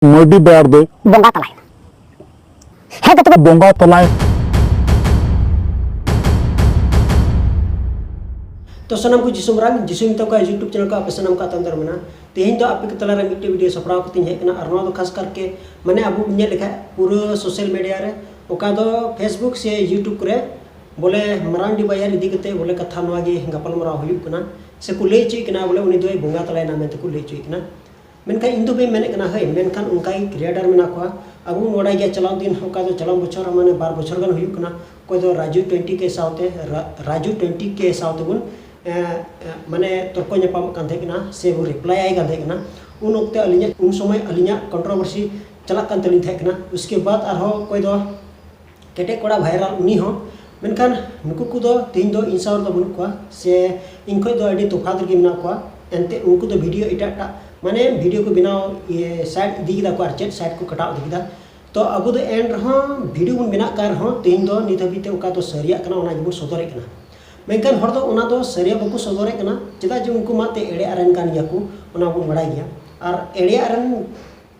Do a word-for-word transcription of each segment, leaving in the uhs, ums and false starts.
ᱢᱟᱹᱨᱰᱤ ᱵᱟᱭᱟᱨ ᱫᱚᱭ ᱵᱚᱸᱜᱟ ᱛᱟᱞᱟᱭᱮᱱᱟ᱾ ᱦᱮᱸ ᱛᱚ ᱛᱚᱵᱮ ᱵᱚᱸᱜᱟ ᱛᱟᱞᱟᱭ᱾ ᱛᱚ ᱥᱟᱱᱟᱢ ᱠᱚ ᱡᱤᱥᱩ ᱢᱟᱨᱟᱝ, ᱡᱤᱥᱩ ᱢᱮᱛᱟ ᱠᱚᱣᱟ YouTube channel ᱠᱚ ᱟᱯᱮ ᱥᱟᱱᱟᱢ ᱠᱚ ᱟᱛᱟᱝ ᱫᱟᱨᱟᱢ ᱢᱮᱱᱟᱜᱼᱟ᱾ ᱛᱮᱦᱮᱧ ᱫᱚ ᱟᱯᱮ ᱠᱚ ᱛᱟᱞᱟᱨᱮ ᱢᱤᱫᱴᱮᱡ video ᱥᱟᱯᱲᱟᱣ ᱠᱟᱛᱮᱧ ᱦᱮᱡ ᱠᱟᱱᱟ, ᱟᱨ ᱱᱚᱣᱟ ᱫᱚ ᱠᱷᱟᱥ ᱠᱟᱨᱠᱮ ᱢᱟᱱᱮ ᱟᱵᱚ ᱵᱚᱱ ᱧᱮᱞ ᱞᱮᱠᱷᱟᱡ ᱯᱩᱨᱟᱹ social media ᱨᱮ, ᱚᱠᱟ ᱫᱚ Facebook ᱥᱮ YouTube ᱠᱚᱨᱮ ᱵᱚᱞᱮ ᱢᱟᱨᱟᱝᱰᱤ ᱵᱟᱭᱟᱨ ᱤᱫᱤ ᱠᱟᱛᱮ ᱵᱚᱞᱮ ᱠᱟᱛᱷᱟ ᱱᱚᱣᱟ ᱜᱮ ᱜᱟᱯᱟᱞᱢᱟᱨᱟᱣ ᱦᱩᱭᱩᱜ ᱠᱟᱱᱟ, ᱥᱮ ᱠᱚ ᱞᱟᱹᱭ ᱦᱚᱪᱚᱭᱮᱫ ᱠᱟᱱᱟ ᱵᱚᱞᱮ ᱩᱱᱤ ᱫᱚᱭ ᱵᱚᱸᱜᱟ ᱛᱟᱞᱟᱭᱮᱱᱟ ᱢᱮᱱᱛᱮ ᱠᱚ ᱞᱟᱹᱭ ᱦᱚᱪᱚᱭᱮᱫ ᱠᱟᱱᱟ᱾ ᱢᱮᱱᱠᱷᱟᱱ ᱤᱧ ᱫᱚ ᱵᱟᱹᱧ ᱢᱮᱱᱮᱫ ᱠᱟᱱᱟ, ᱦᱳᱭ, ᱢᱮᱱᱠᱷᱟᱱ ᱚᱱᱠᱟ ᱜᱮ creator ᱢᱮᱱᱟᱜ ᱠᱚᱣᱟ᱾ ᱟᱵᱚ ᱵᱚᱱ ᱵᱟᱰᱟᱭ ᱜᱮᱭᱟ, ᱪᱟᱞᱟᱣ ᱫᱤᱱ ᱚᱠᱟ ᱫᱚ ᱪᱟᱞᱟᱣ ᱵᱚᱪᱷᱚᱨ, ᱢᱟᱱᱮ ᱵᱟᱨ ᱵᱚᱪᱷᱚᱨ ᱜᱟᱱ ᱦᱩᱭᱩᱜ ᱠᱟᱱᱟ, ᱚᱠᱚᱭ ᱫᱚ ᱨᱟᱡᱩ ᱴᱩᱭᱮᱱᱴᱤ ᱠᱮ ᱥᱟᱶᱛᱮ, ᱨᱟ-, ᱨᱟᱡᱩ ᱴᱩᱭᱮᱱᱴᱤ ᱠᱮ ᱥᱟᱶ ᱛᱮᱵᱚᱱ, ᱮ, ᱮ, ᱢᱟᱱᱮ ᱛᱚᱨᱠᱚ ᱧᱟᱯᱟᱢᱚᱜ ᱠᱟᱱ ᱛᱟᱦᱮᱸ ᱠᱟᱱᱟ, ᱥᱮ ᱵᱚᱱ reply ᱟᱭ ᱠᱟᱱ ᱛᱟᱦᱮᱸ ᱠᱟᱱᱟ᱾ ᱩᱱ ᱚᱠᱛᱮ ᱟᱹᱞᱤᱧᱟᱜ, ᱩᱱ ᱥᱚᱢᱚᱭ ᱟᱹᱞᱤᱧᱟᱜ controversy ᱪᱟᱞᱟᱜ ᱠᱟᱱ ᱛᱟᱹᱞᱤᱧ ᱛᱟᱦᱮᱸ ᱠᱟᱱᱟ᱾ ᱩᱥᱠᱮ ᱵᱟᱫ ᱟᱨᱦᱚᱸ ᱚᱠᱚᱭ ᱫᱚ ᱠᱮᱴᱮᱡ ᱠᱚᱲᱟ viral ᱩᱱᱤ ᱦᱚᱸ᱾ ᱢᱮᱱᱠᱷᱟᱱ ᱱᱩᱠᱩ ᱠᱚᱫᱚ ᱛᱮᱦᱮᱧ ᱫᱚ ᱤᱧ ᱥᱟᱶ ᱨᱮᱫᱚ ᱵᱟᱹᱱᱩᱜ ᱠᱚᱣᱟ, ᱥᱮ ᱤᱧ ᱠᱷᱚᱡ ᱫᱚ ᱟᱹᱰᱤ ᱛᱚᱯᱷᱟᱛ ᱨᱮᱜᱮ ᱢᱮᱱᱟᱜ ᱠᱚᱣᱟ᱾ ᱮᱱᱛᱮ ᱩᱱᱠᱩ ᱫᱚ video ᱮᱴᱟᱜ ᱮᱴᱟᱜ, ᱢᱟᱱᱮ video ᱠᱚ ᱵᱮᱱᱟᱣ, ᱤᱭᱟᱹ, side ᱤᱫᱤ ᱠᱮᱫᱟ ᱠᱚ, ᱟᱨ ᱪᱮᱫ side ᱠᱚ ᱠᱟᱴᱟᱣ ᱤᱫᱤ ᱠᱮᱫᱟ᱾ ᱛᱚ ᱟᱵᱚ ᱫᱚ ᱮᱱ ᱨᱮᱦᱚᱸ video ᱵᱚᱱ ᱵᱮᱱᱟᱜ ᱠᱟᱱ ᱨᱮᱦᱚᱸ ᱛᱮᱦᱮᱧ ᱫᱚ ᱱᱤᱛ ᱦᱟᱹᱵᱤᱡ ᱛᱮ ᱚᱠᱟ ᱫᱚ ᱥᱟᱹᱨᱤᱭᱟᱜ ᱠᱟᱱᱟ ᱚᱱᱟ ᱜᱮᱵᱚᱱ ᱥᱚᱫᱚᱨᱮᱫ ᱠᱟᱱᱟ᱾ ᱢᱮᱱᱠᱷᱟᱱ ᱦᱚᱲ ᱫᱚ ᱚᱱᱟ ᱫᱚ ᱥᱟᱹᱨᱤᱭᱟᱜ ᱵᱟᱠᱚ ᱥᱚᱫᱚᱨᱮᱫ ᱠᱟᱱᱟ, ᱪᱮᱫᱟᱜ ᱡᱮ ᱩᱱᱠᱩ ᱢᱟ ᱛᱮ ᱮᱲᱮᱭᱟᱜ ᱨᱮᱱ ᱠᱟᱱ ᱜᱮᱭᱟ ᱠᱚ, ᱚᱱᱟ ᱵᱚᱱ ᱵᱟᱲᱟᱭ ᱜᱮᱭᱟ᱾ ᱟᱨ ᱮᱲᱮᱭᱟᱜ ᱨᱮᱱ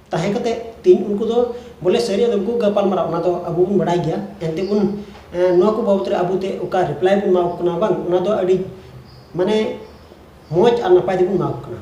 ᱛᱟᱦᱮᱸ ᱠᱟᱛᱮ ᱛᱤᱧ ᱩᱱᱠᱩ ᱫᱚ ᱵᱚᱞᱮ ᱥᱟᱹᱨᱤᱭᱟᱜ ᱫᱚ ᱵᱟᱠᱚ ᱜᱟᱯᱟᱞ ᱢᱟᱨᱟᱣ, ᱚᱱᱟ ᱫᱚ ᱟᱵᱚ ᱵᱚᱱ ᱵᱟᱲᱟᱭ ᱜᱮᱭᱟ᱾ ᱮᱱᱛᱮ ᱵᱚᱱ, ᱮ, ᱱᱚᱣᱟ ᱠᱚ ᱵᱟᱵᱚᱛ ᱨᱮ ᱟᱵᱚ ᱛᱮ ᱚᱠᱟ reply ᱵᱚᱱ ᱮᱢᱟ ᱠᱚ ᱠᱟᱱᱟ ᱵᱟᱝ, ᱚᱱᱟ ᱫᱚ ᱟᱹᱰᱤ ᱢᱟᱱᱮ ᱢᱚᱡᱽ ᱟᱨ ᱱᱟᱯᱟᱭ ᱛᱮᱵᱚᱱ ᱮᱢᱟ ᱠᱚ ᱠᱟᱱᱟ᱾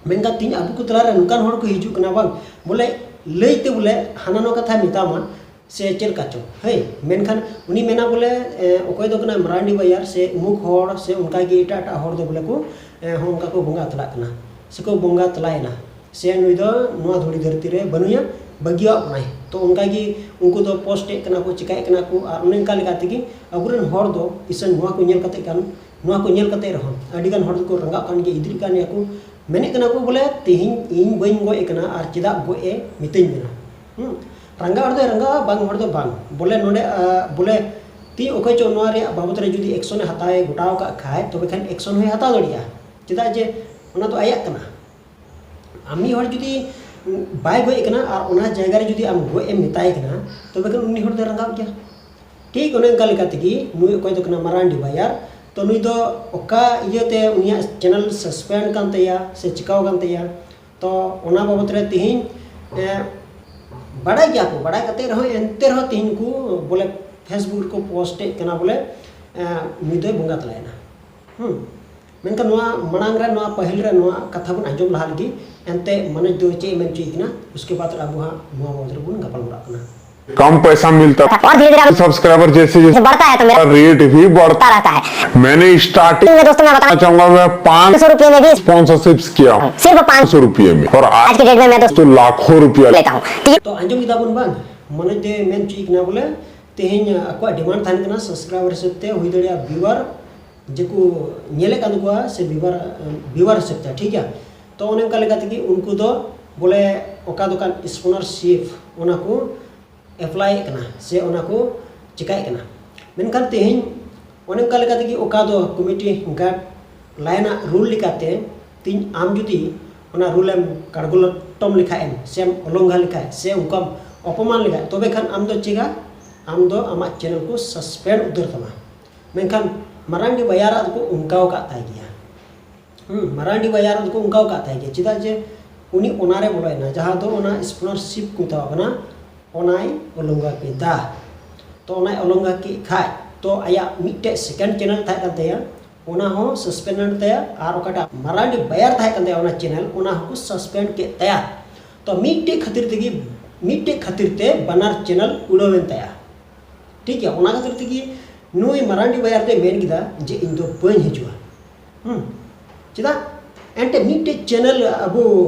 ᱢᱮᱱᱠᱷᱟᱱ ᱛᱤᱦᱤᱧ ᱟᱵᱚ ᱠᱚ ᱛᱟᱞᱟᱨᱮ ᱱᱚᱝᱠᱟᱱ ᱦᱚᱲ ᱠᱚ ᱦᱤᱡᱩᱜ ᱠᱟᱱᱟ ᱵᱟᱝ, ᱵᱚᱞᱮ ᱞᱟᱹᱭ ᱛᱮ ᱵᱚᱞᱮ ᱦᱟᱱᱟ ᱱᱚᱣᱟ ᱠᱟᱛᱷᱟᱭ ᱢᱮᱛᱟᱢᱟ ᱥᱮ ᱪᱮᱫ ᱞᱮᱠᱟ ᱪᱚ, ᱦᱳᱭ᱾ ᱢᱮᱱᱠᱷᱟᱱ ᱩᱱᱤ ᱢᱮᱱᱟ ᱵᱚᱞᱮ, ᱮ, ᱚᱠᱚᱭ ᱫᱚ ᱠᱟᱱᱟᱭ ᱢᱟᱨᱟᱱᱰᱤ ᱵᱟᱭᱟᱨ ᱥᱮ ᱩᱢᱩᱠ ᱦᱚᱲ ᱥᱮ ᱚᱱᱠᱟ ᱜᱮ ᱮᱴᱟᱜ ᱮᱴᱟᱜ ᱦᱚᱲ ᱫᱚ ᱵᱚᱞᱮ ᱠᱚ, ᱮ, ᱦᱚᱸ ᱚᱱᱠᱟ ᱠᱚ ᱵᱚᱸᱜᱟ ᱛᱟᱞᱟᱜ ᱠᱟᱱᱟ ᱥᱮ ᱠᱚ ᱵᱚᱸᱜᱟ ᱛᱟᱞᱟᱭᱮᱱᱟ, ᱥᱮ ᱱᱩᱭ ᱫᱚ ᱱᱚᱣᱟ ᱫᱷᱩᱲᱤ ᱫᱷᱟᱹᱨᱛᱤ ᱨᱮ ᱵᱟᱹᱱᱩᱭᱟ, ᱵᱟᱹᱜᱤᱭᱟᱜ ᱠᱟᱱᱟᱭ᱾ ᱛᱚ ᱚᱱᱠᱟ ᱜᱮ ᱩᱱᱠᱩ ᱫᱚ post ᱮᱫ ᱠᱟᱱᱟ ᱠᱚ, ᱪᱤᱠᱟᱹᱭᱮᱫ ᱠᱟᱱᱟ ᱠᱚ, ᱟᱨ ᱚᱱᱮ ᱚᱱᱠᱟ ᱞᱮᱠᱟ ᱛᱮᱜᱮ ᱟᱵᱚᱨᱮᱱ ᱦᱚᱲ ᱫᱚ ᱤᱥᱟᱹ ᱱᱚᱣᱟ ᱠᱚ ᱧᱮᱞ ᱠᱟᱛᱮ ᱠᱟᱱ, ᱱᱚᱣᱟ ᱠᱚ ᱧᱮᱞ ᱠᱟᱛᱮ ᱨᱮᱦᱚᱸ ᱟᱹᱰᱤ ᱜᱟᱱ ᱦᱚᱲ ᱫᱚᱠᱚ ᱨᱟᱸᱜᱟᱜ ᱠᱟᱱ ᱜᱮᱭᱟ, ᱤᱫᱤᱨᱤᱜ ᱠᱟᱱ ᱜᱮᱭᱟ ᱠᱚ᱾ ᱢᱮᱱᱮᱫ ᱠᱟᱱᱟ ᱠᱚ ᱵᱚᱞᱮ ᱛᱮᱦᱮᱧ ᱤᱧ ᱵᱟᱹᱧ ᱜᱚᱡ ᱟᱠᱟᱱᱟ ᱟᱨ ᱪᱮᱫᱟᱜ ᱜᱚᱡ ᱮ ᱢᱤᱛᱟᱹᱧ ᱠᱟᱱᱟ? ᱦᱩᱸ? ᱨᱟᱸᱜᱟᱣ ᱦᱚᱲ ᱫᱚᱭ ᱨᱟᱸᱜᱟᱣᱟ, ᱵᱟᱝ ᱦᱚᱲ ᱫᱚ ᱵᱟᱝ᱾ ᱵᱚᱞᱮ ᱱᱚᱰᱮ, ᱟ, ᱵᱚᱞᱮ ᱛᱤ ᱚᱠᱚᱭ ᱪᱚ ᱱᱚᱣᱟ ᱨᱮᱭᱟᱜ ᱵᱟᱵᱚᱛ ᱨᱮ ᱡᱩᱫᱤ action ᱮ ᱦᱟᱛᱟᱣ ᱮ ᱜᱚᱴᱟᱣ ᱟᱠᱟᱫ ᱠᱷᱟᱡ, ᱛᱚᱵᱮ ᱠᱷᱟᱱ action ᱦᱚᱸᱭ ᱦᱟᱛᱟᱣ ᱫᱟᱲᱮᱭᱟᱜᱼᱟ᱾ ᱪᱮᱫᱟᱜ ᱡᱮ ᱚᱱᱟ ᱫᱚ ᱟᱭᱟᱜ ᱠᱟᱱᱟ᱾ ᱟᱢ ᱢᱤᱫ ᱦᱚᱲ ᱡᱩᱫᱤ ᱵᱟᱭ ᱜᱚᱡ ᱟᱠᱟᱱᱟ ᱟᱨ ᱚᱱᱟ ᱡᱟᱭᱜᱟ ᱨᱮ ᱡᱩᱫᱤ ᱟᱢ ᱜᱚᱡ ᱮᱢ ᱢᱮᱛᱟᱭ ᱠᱟᱱᱟ, ᱛᱚᱵᱮ ᱠᱷᱟᱱ ᱩᱱᱤ ᱦᱚᱲ ᱫᱚᱭ ᱨᱟᱸᱜᱟᱣ ᱜᱮᱭᱟ᱾ ᱴᱷᱤᱠ ᱚᱱᱮ ᱚᱱᱠᱟ ᱞᱮᱠᱟ ᱛᱮᱜᱮ ᱱᱩᱭ ᱚᱠᱚᱭ ᱫᱚ ᱠᱟᱱᱟ ᱢᱟᱨᱟᱱᱰᱤ ᱵᱟᱭᱟᱨ, ᱛᱚ ᱱᱩᱭ ᱫᱚ ᱚᱠᱟ ᱤᱭᱟᱹᱛᱮ ᱩᱱᱤᱭᱟᱜ channel suspend ᱠᱟᱱ ᱛᱟᱭᱟ ᱥᱮ ᱪᱤᱠᱟᱣ ᱠᱟᱱ ᱛᱟᱭᱟ, ᱛᱚ ᱚᱱᱟ ᱵᱟᱵᱚᱛ ᱨᱮ ᱛᱮᱦᱮᱧ ᱮ, ᱵᱟᱰᱟᱭ ᱜᱮᱭᱟ ᱠᱚ, ᱵᱟᱰᱟᱭ ᱠᱟᱛᱮ ᱨᱮᱦᱚᱸ ᱮᱱᱛᱮ ᱨᱮᱦᱚᱸ ᱛᱮᱦᱮᱧ ᱠᱚ ᱵᱚᱞᱮ Facebook ᱨᱮᱠᱚ ᱯᱳᱥᱴ ᱮᱫ ᱠᱟᱱᱟ ᱵᱚᱞᱮ, ᱮ, ᱱᱩᱭ ᱫᱚᱭ ᱵᱚᱸᱜᱟ ᱛᱟᱞᱟᱭᱮᱱᱟ᱾ ᱦᱩᱸ᱾ ᱢᱮᱱᱠᱷᱟᱱ ᱱᱚᱣᱟ ᱢᱟᱲᱟᱝ ᱨᱮ, ᱱᱚᱣᱟ ᱯᱟᱹᱦᱤᱞ ᱨᱮ ᱱᱚᱣᱟ ᱠᱟᱛᱷᱟ ᱵᱚᱱ ᱟᱸᱡᱚᱢ ᱞᱟᱦᱟ ᱞᱮᱜᱮ, ᱮᱱᱛᱮ ᱢᱚᱱᱳᱡᱽ ᱫᱚ ᱪᱮᱫ ᱮ ᱢᱮᱱ ᱦᱚᱪᱚᱭᱮᱫ ᱠᱟᱱᱟ, ᱩᱥᱠᱮ ᱵᱟᱫ ᱨᱮ ᱟᱵᱚ ᱦᱟᱸᱜ ᱱᱚᱣᱟ ᱵᱟᱵᱚᱫ ᱨᱮᱵᱚᱱ ᱜᱟᱯᱟᱞ ᱢᱟᱨᱟᱜ ᱠᱟᱱᱟ᱾ कम पैसा मिलता था। और धीरे धीरे आप सब्सक्राइबर जैसे जैसे बढ़ता है तो मेरा रेट भी बढ़ता रहता है। मैंने स्टार्टिंग में दोस्तों मैं बताना चाहूंगा, मैं पाँच सौ रुपये में भी स्पॉन्सरशिप्स किया हूँ सिर्फ पाँच सौ रुपये में, और आज आज के डेट में मैं दोस्तों तो लाखों रुपया लेता हूँ। ठीक है। ᱛᱚ ᱟᱸᱡᱚᱢ ᱠᱮᱫᱟ ᱵᱚᱱ ᱵᱟᱝ, ᱢᱚᱱᱳᱡᱽ ᱫᱚᱭ ᱢᱮᱱ ᱦᱚᱪᱚᱭᱮᱫ ᱠᱟᱱᱟ ᱵᱚᱞᱮ ᱛᱮᱦᱮᱧ ᱟᱠᱚᱣᱟᱜ ᱰᱤᱢᱟᱱᱰ ᱛᱟᱦᱮᱱ ᱠᱟᱱᱟ ᱥᱟᱵᱥᱠᱨᱟᱭᱵᱟᱨ ᱦᱤᱥᱟᱹᱵ ᱛᱮ, ᱦᱩᱭ ᱫᱟᱲᱮᱭᱟᱜᱼᱟ ᱵᱷᱤᱭᱩᱣᱟᱨ ᱡᱮᱠᱚ ᱧᱮᱞᱮᱫ ᱠᱟᱱ ᱛᱟᱠᱚᱣᱟ ᱥᱮ ᱵᱷᱤᱭᱩᱣᱟᱨ ᱵᱷᱤᱭᱩᱣᱟᱨ ᱦᱤᱥᱟᱹᱵ ᱛᱮ, ᱴᱷᱤᱠ ᱜᱮᱭᱟ᱾ ᱛᱚ ᱚᱱᱮ ᱚᱱᱠᱟ ᱞᱮᱠᱟ ᱛᱮᱜᱮ ᱩᱱᱠᱩ ᱫᱚ ᱵᱚᱞᱮ ᱚᱠᱟ ᱫᱚᱠᱟᱱ ᱥᱯᱚᱱᱥᱚᱨᱥᱤᱯ ᱚᱱᱟ ᱠᱚ ᱮᱯᱞᱟᱭᱮᱫ ᱠᱟᱱᱟ ᱥᱮ ᱚᱱᱟ ᱠᱚ ᱪᱮᱠᱟᱭᱮᱫ ᱠᱟᱱᱟ᱾ ᱢᱮᱱᱠᱷᱟᱱ ᱛᱮᱦᱮᱧ ᱚᱱᱮ ᱚᱱᱠᱟ ᱞᱮᱠᱟ ᱛᱮᱜᱮ ᱚᱠᱟ ᱫᱚ ᱠᱚᱢᱤᱴᱤ ᱜᱟᱭᱤᱰ ᱞᱟᱭᱤᱱ ᱟᱜ ᱨᱩᱞ ᱞᱮᱠᱟᱛᱮ ᱛᱮᱦᱮᱧ ᱟᱢ ᱡᱩᱫᱤ ᱚᱱᱟ ᱨᱩᱞ ᱮᱢ ᱠᱟᱲᱜᱚᱞᱚᱴᱚᱢ ᱞᱮᱠᱷᱟᱡ ᱮᱢ ᱥᱮᱢ ᱚᱞᱚᱝᱜᱷᱟ ᱞᱮᱠᱷᱟᱡ ᱥᱮ ᱚᱱᱠᱟᱢ ᱚᱯᱚᱢᱟᱱ ᱞᱮᱠᱷᱟᱡ, ᱛᱚᱵᱮ ᱠᱷᱟᱱ ᱟᱢ ᱫᱚ ᱪᱮᱫᱟ, ᱟᱢ ᱫᱚ ᱟᱢᱟᱜ ᱪᱮᱱᱮᱞ ᱠᱚ ᱥᱟᱥᱯᱮᱱᱰ ᱩᱛᱟᱹᱨ ᱛᱟᱢᱟ᱾ ᱢᱮᱱᱠᱷᱟᱱ ᱢᱟᱨᱟᱝᱰᱤ ᱵᱟᱭᱟᱨᱟᱜ ᱫᱚᱠᱚ ᱚᱱᱠᱟᱣ ᱟᱠᱟᱫ ᱛᱟᱭ ᱜᱮᱭᱟ᱾ ᱦᱩᱸ, ᱢᱟᱨᱟᱝᱰᱤ ᱵᱟᱭᱟᱨ ᱫᱚᱠᱚ ᱚᱱᱠᱟᱣ ᱟᱠᱟᱫ ᱛᱟᱭ ᱜᱮᱭᱟ᱾ ᱪᱮᱫᱟᱜ ᱡᱮ ᱩᱱᱤ ᱚᱱᱟᱨᱮ ᱵᱚᱞᱚᱭᱮᱱᱟ, ᱡᱟᱦᱟᱸ ᱫᱚ ᱚᱱᱟ ᱥᱯᱚᱱᱥᱚᱨᱥᱤᱯ ᱠᱚ ᱢᱮᱛᱟᱣᱟᱜ ᱠᱟᱱᱟ, ᱚᱱᱟᱭ ᱚᱞᱚᱝᱜᱟ ᱠᱮᱫᱟ᱾ ᱛᱚ ᱚᱱᱟᱭ ᱚᱞᱚᱝᱜᱟ ᱠᱮᱫ ᱠᱷᱟᱡ, ᱛᱚ ᱟᱭᱟᱜ ᱢᱤᱫᱴᱮᱡ ᱥᱮᱠᱮᱱᱰ ᱪᱮᱱᱮᱞ ᱛᱟᱦᱮᱸ ᱠᱟᱱ ᱛᱟᱭᱟ, ᱚᱱᱟ ᱦᱚᱸ ᱥᱟᱥᱯᱮᱱᱰ ᱮᱱ ᱛᱟᱭᱟ, ᱟᱨ ᱚᱠᱟᱴᱟᱜ ᱢᱟᱨᱟᱝᱰᱤ ᱵᱟᱭᱟᱨ ᱛᱟᱦᱮᱸ ᱠᱟᱱ ᱛᱟᱭᱟ ᱚᱱᱟ ᱪᱮᱱᱮᱞ, ᱚᱱᱟ ᱦᱚᱸᱠᱚ ᱥᱟᱥᱯᱮᱱᱰ ᱠᱮᱫ ᱛᱟᱭᱟ᱾ ᱛᱚ ᱢᱤᱫᱴᱮᱡ ᱠᱷᱟᱹᱛᱤᱨ ᱛᱮᱜᱮ, ᱢᱤᱫᱴᱮᱡ ᱠᱷᱟᱹᱛᱤᱨ ᱛᱮ ᱵᱟᱱᱟᱨ ᱪᱮᱱᱮᱞ ᱩᱲᱟᱹᱣᱮᱱ ᱛᱟᱭᱟ᱾ ᱴᱷᱤᱠ ᱜᱮᱭᱟ, ᱚᱱᱟ ᱠᱷᱟᱹᱛᱤᱨ ᱛᱮᱜᱮ ᱱᱩᱭ ᱢᱟᱨᱟᱝᱰᱤ ᱵᱟᱭᱟᱨ ᱫᱚᱭ ᱢᱮᱱ ᱠᱮᱫᱟ ᱡᱮ ᱤᱧ ᱫᱚ ᱵᱟᱹᱧ ᱦᱤᱡᱩᱜᱼᱟ᱾ ᱦᱩᱸ, ᱪᱮᱫᱟᱜ? ᱮᱱᱛᱮ ᱢᱤᱫᱴᱮᱡ ᱪᱮᱱᱮᱞ ᱟᱵᱚ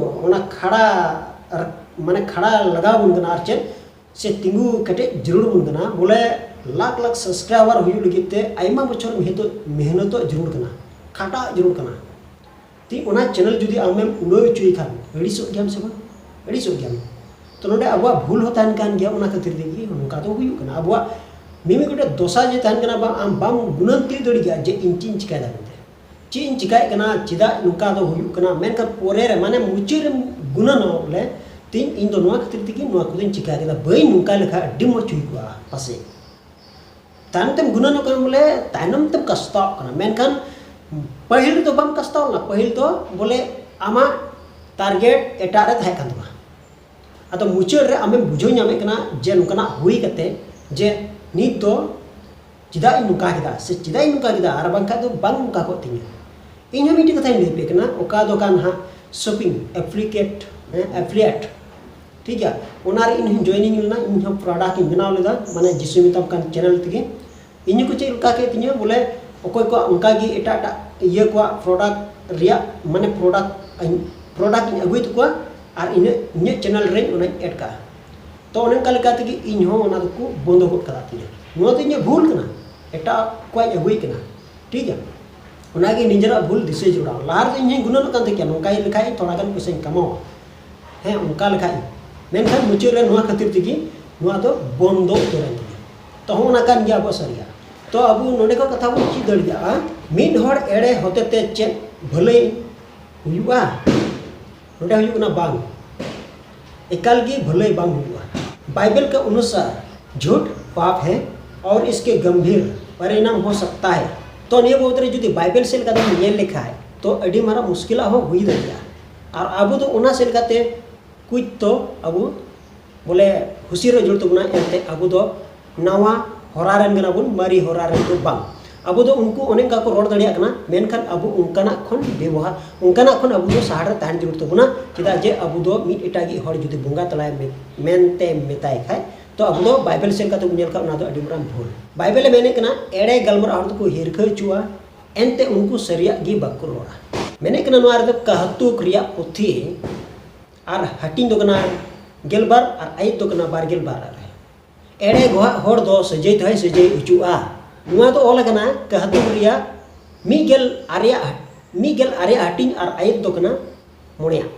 ᱚᱱᱟ ᱠᱷᱟᱲᱟ, ᱢᱟᱱᱮ ᱠᱷᱟᱲᱟ ᱞᱟᱜᱟᱣ ᱵᱚᱱ ᱠᱟᱱᱟ, ᱟᱨ ᱪᱮᱫ ᱥᱮ ᱛᱤᱸᱜᱩ ᱠᱮᱴᱮᱡ ᱡᱟᱹᱨᱩᱲ ᱵᱚᱱ ᱠᱟᱱᱟ᱾ ᱵᱚᱞᱮ ᱞᱟᱠᱷ ᱞᱟᱠᱷ ᱥᱟᱵᱥᱠᱨᱟᱭᱵᱟᱨ ᱦᱩᱭᱩᱜ ᱞᱟᱹᱜᱤᱫ ᱛᱮ ᱟᱭᱢᱟ ᱵᱚᱪᱷᱚᱨ ᱢᱮᱦᱱᱚᱛ, ᱢᱮᱦᱱᱚᱛᱚᱜ ᱡᱟᱹᱨᱩᱲ ᱠᱟᱱᱟ, ᱠᱷᱟᱴᱟᱜ ᱡᱟᱹᱨᱩᱲ ᱠᱟᱱᱟ᱾ ᱛᱤ ᱚᱱᱟ ᱪᱮᱱᱮᱞ ᱡᱩᱫᱤ ᱟᱢᱮᱢ ᱩᱲᱟᱹᱣ ᱦᱚᱪᱚᱭ ᱠᱷᱟᱱ, ᱟᱹᱲᱤᱥᱚᱜ ᱜᱮᱭᱟᱢ ᱥᱮ ᱵᱟᱝ? ᱟᱹᱲᱤᱥᱚᱜ ᱜᱮᱭᱟᱢ᱾ ᱛᱚ ᱱᱚᱰᱮ ᱟᱵᱚᱣᱟᱜ ᱵᱷᱩᱞ ᱦᱚᱸ ᱛᱟᱦᱮᱱ ᱠᱟᱱ ᱜᱮᱭᱟ, ᱚᱱᱟ ᱠᱷᱟᱹᱛᱤᱨ ᱛᱮᱜᱮ ᱱᱚᱝᱠᱟ ᱫᱚ ᱦᱩᱭᱩᱜ ᱠᱟᱱᱟ᱾ ᱟᱵᱚᱣᱟᱜ ᱢᱤᱢᱤᱫ ᱜᱚᱴᱮᱡ ᱫᱚᱥᱟ ᱡᱮ ᱛᱟᱦᱮᱱ ᱠᱟᱱᱟ, ᱵᱟᱝ, ᱟᱢ ᱵᱟᱢ ᱜᱩᱱᱟᱹᱱ ᱛᱤᱭᱳᱜ ᱫᱟᱲᱮ ᱠᱮᱜᱼᱟ ᱡᱮ ᱤᱧ ᱪᱮᱫ ᱤᱧ ᱪᱤᱠᱟᱭᱮᱫᱟ ᱢᱮᱱᱛᱮ᱾ ᱪᱮᱫ ᱤᱧ ᱪᱤᱠᱟᱭᱮᱫ ᱠᱟᱱᱟ, ᱪᱮᱫᱟᱜ ᱱᱚᱝᱠᱟ ᱫᱚ ᱦᱩᱭᱩᱜ ᱠᱟᱱᱟ, ᱢᱮᱱᱠᱷᱟᱱ ᱯᱚᱨᱮ ᱨᱮ, ᱢᱟᱱᱮ ᱢᱩᱪᱟᱹᱫ ᱨᱮᱢ ᱜᱩᱱᱟᱹᱱᱚᱜᱼᱟ ᱵᱚᱞᱮ, ᱛᱤᱧ, ᱤᱧ ᱫᱚ ᱱᱚᱣᱟ ᱠᱷᱟᱹᱛᱤᱨ ᱛᱮᱜᱮ ᱱᱚᱣᱟ ᱠᱚᱫᱚᱧ ᱪᱤᱠᱟ ᱠᱮᱫᱟ, ᱵᱟᱹᱧ ᱱᱚᱝᱠᱟ ᱞᱮᱠᱷᱟᱱ ᱟᱹᱰᱤ ᱢᱚᱡᱽ ᱦᱩᱭ ᱠᱚᱜᱼᱟ ᱯᱟᱥᱮᱡ᱾ ᱛᱟᱭᱱᱚᱢ ᱛᱮᱢ ᱜᱩᱱᱟᱹᱱᱚᱜ ᱠᱟᱱᱟ, ᱵᱚᱞᱮ ᱛᱟᱭᱱᱚᱢ ᱛᱮᱢ ᱠᱟᱥᱛᱟᱣᱚᱜ ᱠᱟᱱᱟ, ᱢᱮᱱᱠᱷᱟᱱ ᱯᱟᱹᱦᱤᱞ ᱨᱮᱫᱚ ᱵᱟᱢ ᱠᱟᱥᱛᱟᱣ ᱞᱮᱱᱟ᱾ ᱯᱟᱹᱦᱤᱞ ᱫᱚ ᱵᱚᱞᱮ ᱟᱢᱟᱜ ᱴᱟᱨᱜᱮᱴ ᱮᱴᱟᱜ ᱨᱮ ᱛᱟᱦᱮᱸ ᱠᱟᱱ ᱛᱟᱢᱟ᱾ ᱟᱫᱚ ᱢᱩᱪᱟᱹᱫ ᱨᱮ ᱟᱢᱮᱢ ᱵᱩᱡᱷᱟᱹᱣ ᱧᱟᱢᱮᱫ ᱠᱟᱱᱟ ᱡᱮ ᱱᱚᱝᱠᱟᱱᱟᱜ ᱦᱩᱭ ᱠᱟᱛᱮ ᱡᱮ ᱱᱤᱛ ᱫᱚ ᱪᱮᱫᱟᱜ ᱤᱧ ᱱᱚᱝᱠᱟ ᱠᱮᱫᱟ ᱥᱮ ᱪᱮᱫᱟᱜ ᱤᱧ ᱱᱚᱝᱠᱟ ᱠᱮᱫᱟ, ᱟᱨ ᱵᱟᱝᱠᱷᱟᱡ ᱫᱚ ᱵᱟᱝ ᱱᱚᱝᱠᱟ ᱠᱚᱜ ᱛᱤᱧᱟᱹ᱾ ᱤᱧ ᱦᱚᱸ ᱢᱤᱫᱴᱮᱡ ᱠᱟᱛᱷᱟᱧ ᱞᱟᱹᱭ ᱟᱯᱮ ᱠᱟᱱᱟ, ᱚᱠᱟ ᱫᱚ ᱠᱟᱱ ᱦᱟᱸᱜ ᱥᱚᱯᱤᱝ ᱮᱯᱞᱤᱠᱮᱴ ᱦᱮᱸ ᱮᱯᱞᱤᱭᱮᱴ, ᱴᱷᱤᱠ ᱜᱮᱭᱟ, ᱚᱱᱟ ᱨᱮ ᱤᱧ ᱦᱚᱸᱧ ᱡᱚᱭᱮᱱᱤᱝ ᱞᱮᱱᱟ, ᱤᱧ ᱦᱚᱸ ᱯᱨᱚᱰᱟᱠᱴ ᱤᱧ ᱵᱮᱱᱟᱣ ᱞᱮᱫᱟ, ᱢᱟᱱᱮ ᱡᱤᱥᱩ ᱢᱮᱛᱟᱢ ᱠᱟᱱ ᱪᱮᱱᱮᱞ ᱛᱮᱜᱮ᱾ ᱤᱧ ᱦᱚᱸᱠᱚ ᱪᱮᱫ ᱞᱮᱠᱟ ᱠᱮᱫ ᱛᱤᱧᱟᱹ ᱵᱚᱞᱮ, ᱚᱠᱚᱭ ᱠᱚᱣᱟᱜ ᱚᱱᱠᱟ ᱜᱮ ᱮᱴᱟᱜ ᱮᱴᱟᱜ ᱤᱭᱟᱹ ᱠᱚᱣᱟᱜ ᱯᱨᱚᱰᱟᱠᱴ ᱨᱮᱭᱟᱜ ᱢᱟᱱᱮ ᱯᱨᱚᱰᱟᱠᱴ ᱯᱨᱚᱰᱟᱠᱴ ᱤᱧ ᱟᱹᱜᱩᱭ ᱛᱟᱠᱚᱣᱟ ᱟᱨ ᱤᱧᱟᱹᱜ ᱤᱧᱟᱹᱜ ᱪᱮᱱᱮᱞ ᱨᱮ ᱚᱱᱟᱧ ᱮᱰ ᱠᱟᱜᱼᱟ᱾ ᱛᱚ ᱚᱱᱮ ᱚᱱᱠᱟ ᱞᱮᱠᱟ ᱛᱮᱜᱮ ᱤᱧ ᱦᱚᱸ ᱚᱱᱟ ᱫᱚᱠᱚ ᱵᱚᱱᱫᱚ ᱜᱚᱫ ᱠᱟᱫᱟ ᱛᱤᱧᱟᱹ᱾ ᱱᱚᱣᱟ ᱫᱚ ᱤᱧᱟᱹᱜ ᱵᱷᱩᱞ ᱠᱟᱱᱟ, ᱮᱴᱟᱜ ᱠᱚᱣᱟᱜ ᱤᱧ ᱟᱹᱜᱩᱭ ᱠᱟᱱᱟ, ᱴᱷᱤᱠ ᱜᱮᱭᱟ᱾ ᱚᱱᱟᱜᱮ ᱱᱤᱡᱮᱨᱟᱜ ᱵᱷᱩᱞ ᱫᱤᱥᱟᱹ ᱡᱚᱲᱟᱣ᱾ ᱞᱟᱦᱟ ᱨᱮᱫᱚ ᱤᱧ ᱦᱚᱸᱧ ᱜᱩᱱᱟᱹᱱᱚᱜ ᱠᱟᱱ ᱛᱟᱦᱮᱸ ᱠᱮᱭᱟ, ᱱᱚᱝᱠᱟ ᱤᱧ ᱞᱮᱠᱷᱟᱡ ᱤᱧ ᱛᱷᱚᱲᱟ ᱜᱟᱱ ᱯᱚᱭᱥᱟᱧ ᱠᱟᱢᱟᱣᱟ, ᱦᱮᱸ ᱚᱱᱠᱟ ᱞᱮᱠᱷᱟᱡ ᱤᱧ᱾ ᱢᱮᱱᱠᱷᱟᱱ ᱢᱩᱪᱟᱹᱫ ᱨᱮ ᱱᱚᱣᱟ ᱠᱷᱟᱹᱛᱤᱨ ᱛᱮᱜᱮ ᱱᱚᱣᱟ ᱫᱚ ᱵᱚᱱᱫᱚ ᱩᱛᱟᱹᱨᱮᱱ ᱛᱤᱧᱟ᱾ ᱛᱚ ᱦᱚᱸᱜᱼᱚ ᱱᱟ ᱠᱟᱱ ᱜᱮᱭᱟ ᱟᱵᱚᱣᱟᱜ ᱥᱟᱹᱨᱤᱭᱟᱜ᱾ ᱛᱚ ᱟᱵᱚ ᱱᱚᱰᱮ ᱠᱷᱚᱱ ᱠᱟᱛᱷᱟ ᱵᱚᱱ ᱪᱮᱫ ᱫᱟᱲᱮᱭᱟᱜᱼᱟ, ᱢᱤᱫ ᱦᱚᱲ ᱮᱲᱮ ᱦᱚᱛᱮ ᱛᱮ ᱪᱮᱫ ᱵᱷᱟᱹᱞᱟᱹᱭ ᱦᱩᱭᱩᱜᱼᱟ? ᱱᱚᱰᱮ ᱦᱩᱭᱩᱜ ᱠᱟᱱᱟ ᱵᱟᱝ, ᱮᱠᱟᱞ ᱜᱮ ᱵᱷᱟᱹᱞᱟᱹᱭ ᱵᱟᱝ ᱦᱩᱭᱩᱜᱼᱟ᱾ ᱵᱟᱭᱵᱮᱞ ᱠᱟ ᱚᱱᱩᱥᱟᱨ ᱡᱷᱩᱴ ᱯᱟᱯ ᱦᱮ ᱟᱨ ᱤᱥᱠᱮ ᱜᱚᱢᱵᱷᱤᱨ ᱯᱚᱨᱤᱱᱟᱢ ᱦᱚ ᱥᱟᱠᱛᱟ ᱦᱮ᱾ ᱛᱚ ᱱᱤᱭᱟᱹ ᱵᱟᱵᱚᱫ ᱨᱮ ᱡᱩᱫᱤ ᱵᱟᱭᱵᱮᱞ ᱥᱮᱫ ᱞᱮᱠᱟ ᱛᱮᱵᱚᱱ ᱧᱮᱞ ᱞᱮᱠᱷᱟᱡ ᱛᱚ ᱟᱹᱰᱤ ᱢᱟᱨᱟᱝ ᱢᱩᱥᱠᱤᱞᱟᱜ ᱦᱚᱸ ᱦᱩᱭ ᱫᱟᱲᱮᱭᱟᱜᱼᱟ᱾ ᱟᱨ ᱟᱵᱚ ᱫᱚ ᱚᱱᱟ ᱥᱮᱫ ᱞᱮᱠᱟᱛᱮ ᱠᱩᱪ ᱛᱚ ᱟᱵᱚ ᱵᱚᱞᱮ ᱦᱩᱥᱤᱭᱟᱹᱨᱚᱜ ᱡᱟᱹᱨᱩᱲ ᱛᱟᱵᱚᱱᱟ, ᱮᱱᱛᱮ ᱟᱵᱚ ᱫᱚ ᱱᱟᱣᱟ ᱦᱚᱨᱟ ᱨᱮᱱ ᱠᱟᱱᱟ ᱵᱚᱱ, ᱢᱟᱨᱮ ᱦᱚᱨᱟ ᱨᱮᱱ ᱫᱚ ᱵᱟᱝ᱾ ᱟᱵᱚ ᱫᱚ ᱩᱱᱠᱩ ᱚᱱᱮ ᱚᱱᱠᱟ ᱠᱚ ᱨᱚᱲ ᱫᱟᱲᱮᱭᱟᱜ ᱠᱟᱱᱟ, ᱢᱮᱱᱠᱷᱟᱱ ᱟᱵᱚ ᱚᱱᱠᱟᱱᱟᱜ ᱠᱷᱚᱱ ᱵᱮᱵᱚᱦᱟᱨ, ᱚᱱᱠᱟᱱᱟᱜ ᱠᱷᱚᱱ ᱟᱵᱚ ᱫᱚ ᱥᱟᱦᱟ ᱨᱮ ᱛᱟᱦᱮᱱ ᱡᱟᱹᱨᱩᱲ ᱛᱟᱵᱚᱱᱟ᱾ ᱪᱮᱫᱟᱜ ᱡᱮ ᱟᱵᱚ ᱫᱚ ᱢᱤᱫ ᱮᱴᱟᱜᱤᱡ ᱦᱚᱲ ᱡᱩᱫᱤ ᱵᱚᱸᱜᱟ ᱛᱟᱞᱟᱭ ᱢᱮ-, ᱢᱮᱱᱛᱮ ᱢᱮᱛᱟᱭ ᱠᱷᱟᱡ, ᱛᱚ ᱟᱵᱚ ᱫᱚ ᱵᱟᱭᱵᱮᱞ ᱥᱮᱫ ᱠᱟᱛᱮ ᱵᱚᱱ ᱧᱮᱞ ᱠᱷᱟᱡ ᱚᱱᱟ ᱫᱚ ᱟᱹᱰᱤ ᱢᱟᱨᱟᱝ ᱵᱷᱩᱞ᱾ ᱵᱟᱭᱵᱮᱞᱮ ᱢᱮᱱᱮᱫ ᱠᱟᱱᱟ, ᱮᱲᱮ ᱜᱟᱞᱢᱟᱨᱟᱣ ᱦᱚᱲ ᱫᱚᱠᱚ ᱦᱤᱨᱠᱷᱟᱹ ᱦᱚᱪᱚᱜᱼᱟ, ᱮᱱᱛᱮ ᱩᱱᱠᱩ ᱥᱟᱹᱨᱤᱭᱟᱜ ᱜᱮ ᱵᱟᱠᱚ ᱨᱚᱲᱟ᱾ ᱢᱮᱱᱮᱫ ᱠᱟᱱᱟ ᱱᱚᱣᱟ ᱨᱮᱫᱚ ᱠᱟᱦᱛᱩᱠ ᱨᱮᱭᱟᱜ ᱯᱩᱛᱷᱤ ᱟᱨ ᱦᱟᱹᱴᱤᱧ ᱫᱚ ᱠᱟᱱᱟ ᱜᱮᱞᱵᱟᱨ ᱟᱨ ᱟᱹᱭᱟᱹᱛ ᱫᱚ ᱠᱟᱱᱟ ᱵᱟᱨ ᱜᱮᱞ ᱵᱟᱨ ᱨᱮ᱾ ᱮᱲᱮ ᱜᱚᱦᱟᱜ ᱦᱚᱲ ᱫᱚ ᱥᱟᱹᱡᱟᱹᱭ ᱛᱮᱦᱚᱸᱭ ᱥᱟᱹᱡᱟᱹᱭ ᱦᱚᱪᱚᱜᱼᱟ᱾ ᱱᱚᱣᱟ ᱫᱚ ᱚᱞ ᱟᱠᱟᱱᱟ ᱠᱟᱦᱛᱩᱠ ᱨᱮᱭᱟᱜ ᱢᱤᱫ ᱜᱮᱞ ᱟᱨᱮᱭᱟᱜ ᱦᱟᱹ-, ᱢᱤᱫ ᱜᱮᱞ ᱟᱨᱮᱭᱟᱜ ᱦᱟᱹᱴᱤᱧ ᱟᱨ ᱟᱹᱭᱟᱹᱛ ᱫᱚ ᱠᱟᱱᱟ ᱢᱚᱬᱮᱭᱟᱜ᱾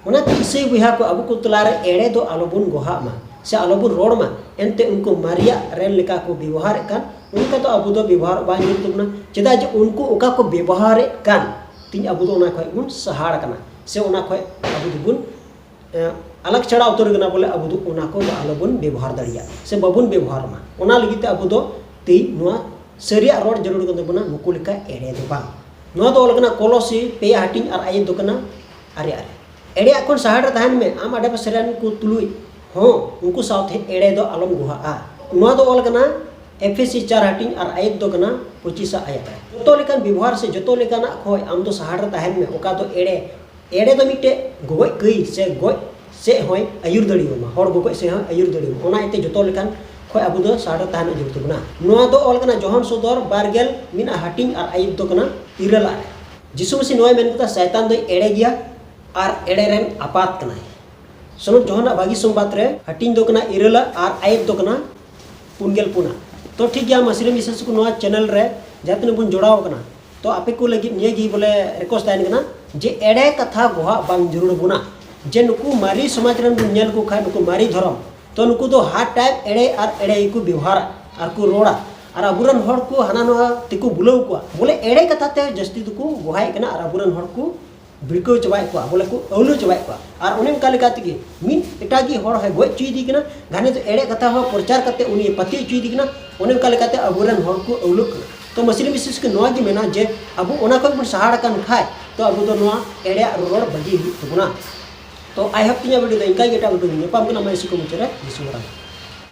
ᱚᱱᱟᱛᱮ ᱤᱥᱟᱹᱭ ᱵᱚᱭᱦᱟ ᱠᱚ, ᱟᱵᱚ ᱠᱚ ᱛᱟᱞᱟᱨᱮ ᱮᱲᱮ ᱫᱚ ᱟᱞᱚᱵᱚᱱ ᱜᱚᱦᱟᱜ ᱢᱟ ᱥᱮ ᱟᱞᱚᱵᱚᱱ ᱨᱚᱲ ᱢᱟ᱾ ᱮᱱᱛᱮ ᱩᱱᱠᱩ ᱢᱟᱨᱮᱭᱟᱜ ᱨᱮᱱ ᱞᱮᱠᱟ ᱠᱚ ᱵᱮᱵᱚᱦᱟᱨᱮᱫ ᱠᱟᱱ, ᱚᱱᱠᱟ ᱫᱚ ᱟᱵᱚ ᱫᱚ ᱵᱮᱵᱚᱦᱟᱨᱚᱜ ᱵᱟᱝ ᱦᱩᱭᱩᱜ ᱛᱟᱵᱚᱱᱟ᱾ ᱪᱮᱫᱟᱜ ᱡᱮ ᱩᱱᱠᱩ ᱚᱠᱟ ᱠᱚ ᱵᱮᱵᱚᱦᱟᱨᱮᱫ ᱠᱟᱱ, ᱛᱤᱧ ᱟᱵᱚ ᱫᱚ ᱚᱱᱟ ᱠᱷᱚᱡ ᱵᱚᱱ ᱥᱟᱦᱟᱲ ᱠᱟᱱᱟ ᱥᱮ ᱚᱱᱟ ᱠᱷᱚᱡ ᱟᱵᱚ ᱫᱚᱵᱚᱱ, ᱮ, ᱟᱞᱟᱜᱽ ᱪᱷᱟᱲᱟ ᱩᱛᱟᱹᱨ ᱠᱟᱱᱟ, ᱵᱚᱞᱮ ᱟᱵᱚ ᱫᱚ ᱚᱱᱟ ᱠᱚ ᱟᱞᱚᱵᱚᱱ ᱵᱮᱵᱚᱦᱟᱨ ᱫᱟᱲᱮᱭᱟᱜ ᱥᱮ ᱵᱟᱵᱚᱱ ᱵᱮᱵᱚᱦᱟᱨ ᱢᱟ᱾ ᱚᱱᱟ ᱞᱟᱹᱜᱤᱫ ᱛᱮ ᱟᱵᱚ ᱫᱚ ᱛᱮᱦᱮᱧ ᱱᱚᱣᱟ ᱥᱟᱹᱨᱤᱭᱟᱜ ᱨᱚᱲ ᱡᱟᱹᱨᱩᱲ ᱠᱟᱱ ᱛᱟᱵᱚᱱᱟ, ᱱᱩᱠᱩ ᱞᱮᱠᱟ ᱮᱲᱮ ᱫᱚ ᱵᱟᱝ᱾ ᱱᱚᱣᱟ ᱫᱚ ᱚᱞ ᱠᱟᱱᱟ ᱠᱚᱞᱚᱥᱤ ᱯᱮᱭᱟ ᱦᱟᱹᱴᱤᱧ ᱟᱨ ᱟᱹᱭᱟᱹᱛ ᱫᱚ ᱠᱟᱱᱟ ᱟᱨᱮ ᱟᱨᱮ᱾ ᱮᱲᱮᱭᱟᱜ ᱠᱷᱚᱱ ᱥᱟᱦᱟᱲ ᱨᱮ ᱛᱟᱦᱮᱱ ᱢᱮ᱾ ᱟᱢ ᱟᱰᱮᱯᱟᱥᱮ ᱨᱮᱱ ᱠᱚ ᱛᱩᱞᱩᱡ ᱦᱚᱸ ᱩᱱᱠᱩ ᱥᱟᱶᱛᱮ ᱮᱲᱮ ᱫᱚ ᱟᱞᱚᱢ ᱜᱚᱦᱟᱜᱼᱟ᱾ ᱱᱚᱣᱟ ᱫᱚ ᱚᱞ ᱠᱟᱱᱟ ᱮᱯᱷᱮᱥᱤ ᱪᱟᱨ ᱦᱟᱹᱴᱤᱧ ᱟᱨ ᱟᱭᱟᱛ ᱫᱚ ᱠᱟᱱᱟ ᱯᱚᱸᱪᱤᱥᱟᱜ ᱟᱭᱟᱛ ᱨᱮ᱾ ᱡᱚᱛᱚ ᱞᱮᱠᱟᱱ ᱵᱮᱵᱚᱦᱟᱨ ᱥᱮ ᱡᱚᱛᱚ ᱞᱮᱠᱟᱱᱟᱜ ᱠᱷᱚᱱ ᱟᱢ ᱫᱚ ᱥᱟᱦᱟᱲ ᱨᱮ ᱛᱟᱦᱮᱱ ᱢᱮ, ᱚᱠᱟ ᱫᱚ ᱮᱲᱮ᱾ ᱮᱲᱮ ᱫᱚ ᱢᱤᱫᱴᱮᱡ ᱜᱚᱜᱚᱡ ᱠᱟᱹᱭ ᱥᱮ ᱜᱚᱡ ᱥᱮᱫ ᱦᱚᱸᱭ ᱟᱹᱭᱩᱨ ᱫᱟᱲᱮᱭᱟᱢᱟ, ᱦᱚᱲ ᱜᱚᱜᱚᱡ ᱥᱮᱫ ᱦᱚᱸᱭ ᱟᱹᱭᱩᱨ ᱫᱟᱲᱮᱭᱟᱢᱟ᱾ ᱚᱱᱟ ᱤᱭᱟᱹᱛᱮ ᱡᱚᱛᱚ ᱞᱮᱠᱟᱱ ᱠᱷᱚᱱ ᱟᱵᱚ ᱫᱚ ᱥᱟᱦᱟᱲ ᱨᱮ ᱛᱟᱦᱮᱱ ᱡᱟᱹᱨᱩᱲ ᱛᱟᱵᱚᱱᱟ᱾ ᱱᱚᱣᱟ ᱫᱚ ᱚᱞ ᱠᱟᱱᱟ ᱡᱚᱦᱚᱱ ᱥᱚᱫᱚᱨ ᱵᱟᱨ ᱜᱮᱞ ᱢᱮᱱᱟᱜᱼᱟ ᱦᱟᱹᱴᱤᱧ ᱟᱨ ᱟᱭᱟᱛ ᱫᱚ ᱠᱟᱱᱟ ᱤᱨᱟᱹᱞᱟᱜ ᱨᱮ᱾ ᱡᱤᱥᱩ ᱢᱟᱹᱥᱤ ᱱᱚᱣᱟᱭ ᱢᱮᱱ ᱠᱮᱫᱟ, ᱥᱟᱭᱛᱟᱱ ᱫᱚᱭ ᱮᱲᱮ ᱜᱮᱭᱟ ᱟᱨ ᱮᱲᱮ ᱨᱮᱱ ᱟᱯᱟᱛ ᱠᱟᱱᱟᱭ᱾ ᱥᱚᱱᱚᱛ ᱡᱚᱦᱚᱱᱟᱜ ᱵᱷᱟᱹᱜᱤ ᱥᱚᱢᱵᱟᱫ ᱨᱮ ᱦᱟᱹᱴᱤᱧ ᱫᱚ ᱠᱟᱱᱟ ᱤᱨᱟᱹᱞᱟᱜ ᱟᱨ ᱟᱭᱟᱛ ᱫᱚ ᱠᱟᱱᱟ ᱯᱩᱱ ᱜᱮᱞ ᱯᱩᱱᱟᱜ᱾ ᱛᱚ ᱴᱷᱤᱠ ᱜᱮᱭᱟ, ᱢᱟᱹᱥᱤᱨᱟᱹ ᱢᱤᱥᱮᱥ ᱠᱚ ᱱᱚᱣᱟ ᱪᱮᱱᱮᱞ ᱨᱮ ᱡᱟᱦᱟᱸ ᱛᱤᱱᱟᱹᱜ ᱵᱚᱱ ᱡᱚᱲᱟᱣ ᱟᱠᱟᱱᱟ, ᱛᱚ ᱟᱯᱮ ᱠᱚ ᱞᱟᱹᱜᱤᱫ ᱱᱤᱭᱟᱹ ᱜᱮ ᱵᱚᱞᱮ ᱨᱤᱠᱩᱭᱮᱥᱴ ᱛᱟᱦᱮᱱ ᱠᱟᱱᱟ ᱡᱮ ᱮᱲᱮ ᱠᱟᱛᱷᱟ ᱜᱚᱦᱟᱜ ᱵᱟᱝ ᱡᱟᱹᱨᱩᱲ ᱵᱚᱱᱟ᱾ ᱡᱮ ᱱᱩᱠᱩ ᱢᱟᱨᱮ ᱥᱚᱢᱟᱡᱽ ᱨᱮᱱ ᱵᱚᱱ ᱧᱮᱞ ᱠᱚ ᱠᱷᱟᱱ, ᱱᱩᱠᱩ ᱢᱟᱨᱮ ᱫᱷᱚᱨᱚᱢ, ᱛᱚ ᱱᱩᱠᱩ ᱫᱚ ᱦᱟᱨ ᱴᱟᱭᱤᱢ ᱮᱲᱮ ᱟᱨ ᱮᱲᱮ ᱜᱮᱠᱚ ᱵᱮᱣᱦᱟᱨᱟ ᱟᱨ ᱠᱚ ᱨᱚᱲᱟ᱾ ᱟᱨ ᱟᱵᱚᱨᱮᱱ ᱦᱚᱲ ᱠᱚ ᱦᱟᱱᱟ ᱱᱚᱣᱟ ᱛᱮᱠᱚ ᱵᱩᱞᱟᱹᱣ ᱠᱚᱣᱟ, ᱵᱚᱞᱮ ᱮᱲᱮ ᱠᱟᱛᱷᱟ ᱛᱮ ᱡᱟᱹᱥᱛᱤ ᱫᱚᱠᱚ ᱜᱚᱦᱟᱭᱮᱫ ᱠᱟᱱᱟ ᱟᱨ ᱟᱵᱚᱨᱮᱱ ᱦᱚᱲ ᱠᱚ ᱵᱷᱤᱲᱠᱟᱹᱣ ᱪᱟᱵᱟᱭᱮᱫ ᱠᱚᱣᱟ, ᱵᱚᱞᱮ ᱠᱚ ᱟᱹᱣᱞᱟᱹ ᱪᱟᱵᱟᱭᱮᱫ ᱠᱚᱣᱟ᱾ ᱟᱨ ᱚᱱᱮ ᱚᱱᱠᱟ ᱞᱮᱠᱟ ᱛᱮᱜᱮ ᱢᱤᱫ ᱮᱴᱟᱜᱤᱡ ᱦᱚᱲ ᱦᱚᱸᱭ ᱜᱚᱡ ᱦᱚᱪᱚᱭᱮᱫᱮ ᱠᱟᱱᱟ, ᱜᱷᱟᱱᱮ ᱫᱚ ᱮᱲᱮ ᱠᱟᱛᱷᱟ ᱦᱚᱸ ᱯᱨᱚᱪᱟᱨ ᱠᱟᱛᱮ ᱩᱱᱤ ᱯᱟᱹᱛᱭᱟᱹᱣ ᱦᱚᱪᱚᱭᱮᱫᱮ ᱠᱟᱱᱟ᱾ ᱚᱱᱮ ᱚᱱᱠᱟ ᱞᱮᱠᱟᱛᱮ ᱟᱵᱚᱨᱮᱱ ᱦᱚᱲ ᱠᱚ ᱟᱹᱣᱞᱟᱹᱜ ᱠᱟᱱᱟ᱾ ᱛᱚ ᱢᱟᱹᱥᱤᱨᱤ ᱢᱤᱥᱤᱥ ᱠᱚ ᱱᱚᱣᱟ ᱜᱮ ᱢᱮᱱᱟ ᱡᱮ ᱟᱵᱚ ᱚᱱᱟ ᱠᱷᱚᱱ ᱵᱚᱱ ᱥᱟᱦᱟ ᱟᱠᱟᱱ ᱠᱷᱟᱡ, ᱛᱚ ᱟᱵᱚ ᱫᱚ ᱱᱚᱣᱟ ᱮᱲᱮᱭᱟᱜ ᱨᱚᱲ ᱵᱟᱹᱜᱤ ᱦᱩᱭᱩᱜ ᱛᱟᱵᱚᱱᱟ᱾ ᱛᱚ ᱟᱭ ᱦᱳᱯ ᱛᱤᱧᱟᱹ ᱵᱷᱤᱰᱤᱭᱳ ᱫᱚ ᱤᱱᱠᱟ ᱜᱮ, ᱮᱴᱟᱜ ᱵᱷᱤᱰᱤᱭᱳ ᱧᱟᱯᱟᱢ ᱠᱟᱱᱟ᱾ ᱢᱟ ᱤᱥᱤ ᱠᱚ ᱢᱩᱪᱟᱹᱫ ᱨᱮ ᱡᱤᱥᱩ ᱢᱟᱨᱟᱝ᱾